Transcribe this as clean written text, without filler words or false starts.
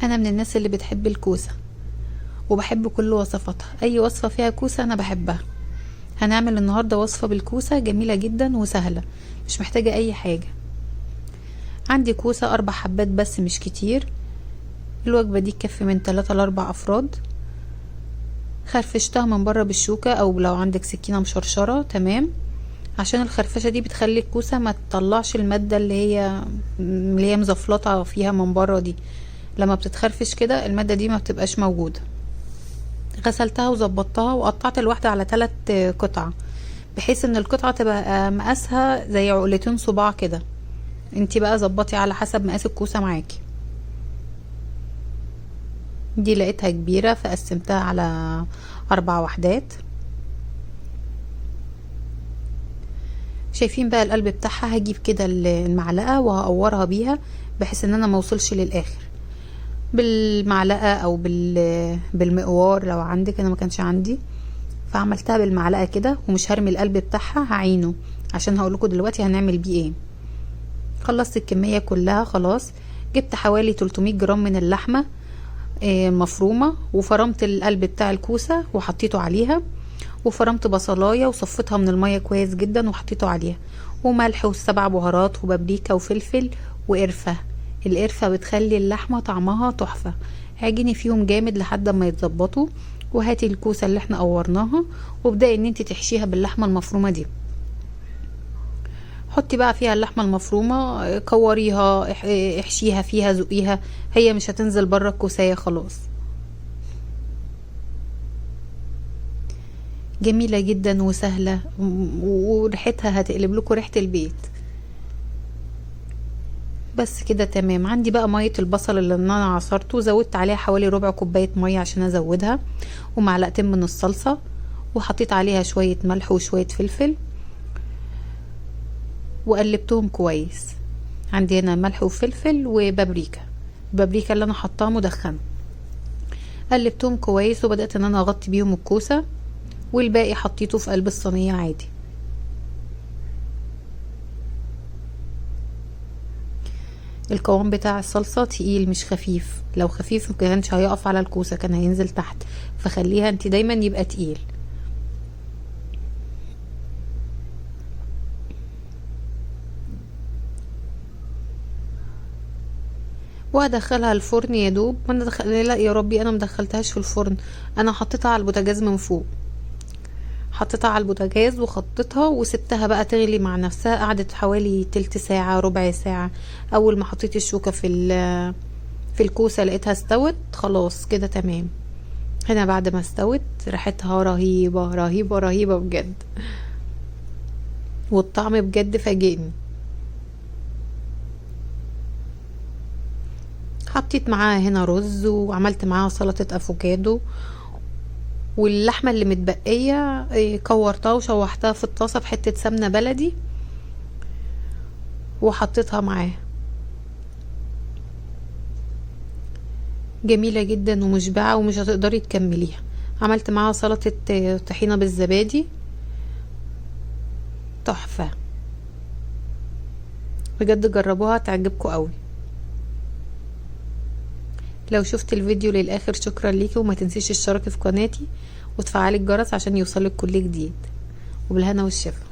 انا من الناس اللي بتحب الكوسة وبحب كل وصفاتها، اي وصفة فيها كوسة انا بحبها. هنعمل النهاردة وصفة بالكوسة جميلة جدا وسهلة، مش محتاجة اي حاجة. عندي كوسة 4 حبات بس، مش كتير. الوجبة دي تكفي من 3 ل4 افراد. خرفشتها من بره بالشوكة او لو عندك سكينة مشرشرة، تمام، عشان الخرفشة دي بتخلي الكوسة ما تطلعش المادة اللي هي مزفلطة فيها من بره دي. لما بتتخرفش كده المادة دي ما بتبقاش موجودة. غسلتها وظبطتها وقطعت الواحدة على 3 قطع، بحيث ان القطعة تبقى مقاسها زي عقلتين صباع كده. انتي بقى ظبطي على حسب مقاس الكوسة معاكي. دي لقيتها كبيرة فقسمتها على 4 وحدات. شايفين بقى القلب بتاعها؟ هجيب كده المعلقة وهقورها بيها بحيث ان انا ما اوصلش للاخر، بالمعلقة او بالمقوار لو عندك. انا ما كانش عندي فعملتها بالمعلقة كده، ومش هرمي القلب بتاعها، هعينه عشان هقولكوا دلوقتي هنعمل بيه ايه. خلصت الكمية كلها خلاص. جبت حوالي 300 جرام من اللحمة، مفرومة، وفرمت القلب بتاع الكوسة وحطيته عليها، وفرمت بصلاية وصفيتها من المية كويس جدا وحطيته عليها، وملح و7 بهارات وبابريكا وفلفل وقرفة. القرفة بتخلي اللحمة طعمها تحفة. عجني فيهم جامد لحد ما يتظبطوا، وهاتي الكوسة اللي احنا قورناها وابدأي ان انت تحشيها باللحمة المفرومة دي. حطي بقى فيها اللحمة المفرومة، كوريها، احشيها فيها، زقيها، هي مش هتنزل بره الكوساية خلاص. جميلة جدا وسهلة، وريحتها هتقلب لكم ريحة البيت. بس كده تمام. عندي بقى مية البصل اللي انا عصرته، زودت عليها حوالي ربع كوباية مية عشان ازودها، ومعلقتين من الصلصة، وحطيت عليها شوية ملح وشوية فلفل، وقلبتهم كويس. عندي هنا ملح وفلفل وبابريكا، البابريكا اللي انا حطاها مدخنة. قلبتهم كويس وبدأت ان انا اغطي بيهم الكوسة، والباقي حطيته في قلب الصينية عادي. القوام بتاع الصلصة تقيل مش خفيف، لو خفيف ما كانش هيقف على الكوسة، كان هينزل تحت، فخليها انت دايما يبقى تقيل. وهدخلها الفرن يا دوب. ما انا دخل... لا يا ربي انا مدخلتهاش في الفرن، انا حطيتها على البوتاجاز من فوق، حطيتها على البوتاجاز وخطيتها وسبتها بقى تغلي مع نفسها. قعدت حوالي تلت ساعة ربع ساعة. اول ما حطيت الشوكة في الكوسة لقيتها استوت خلاص كده تمام. هنا بعد ما استوت ريحتها رهيبة رهيبة رهيبة بجد، والطعم بجد فاجئني. حطيت معاها هنا رز، وعملت معاها سلطة افوكادو، واللحمة اللي متبقية، كورتها وشوحتها في الطاسة بحتة سمنة بلدي وحطيتها معاها. جميلة جدا ومشبعة ومش هتقدري تكمليها. عملت معاها سلطة طحينة بالزبادي تحفة بجد، جربوها تعجبكم قوي. لو شفت الفيديو للآخر شكرا ليكي، وما تنسيش الاشتراك في قناتي وتفعلي الجرس عشان يوصلك كل جديد. وبالهنا والشفا.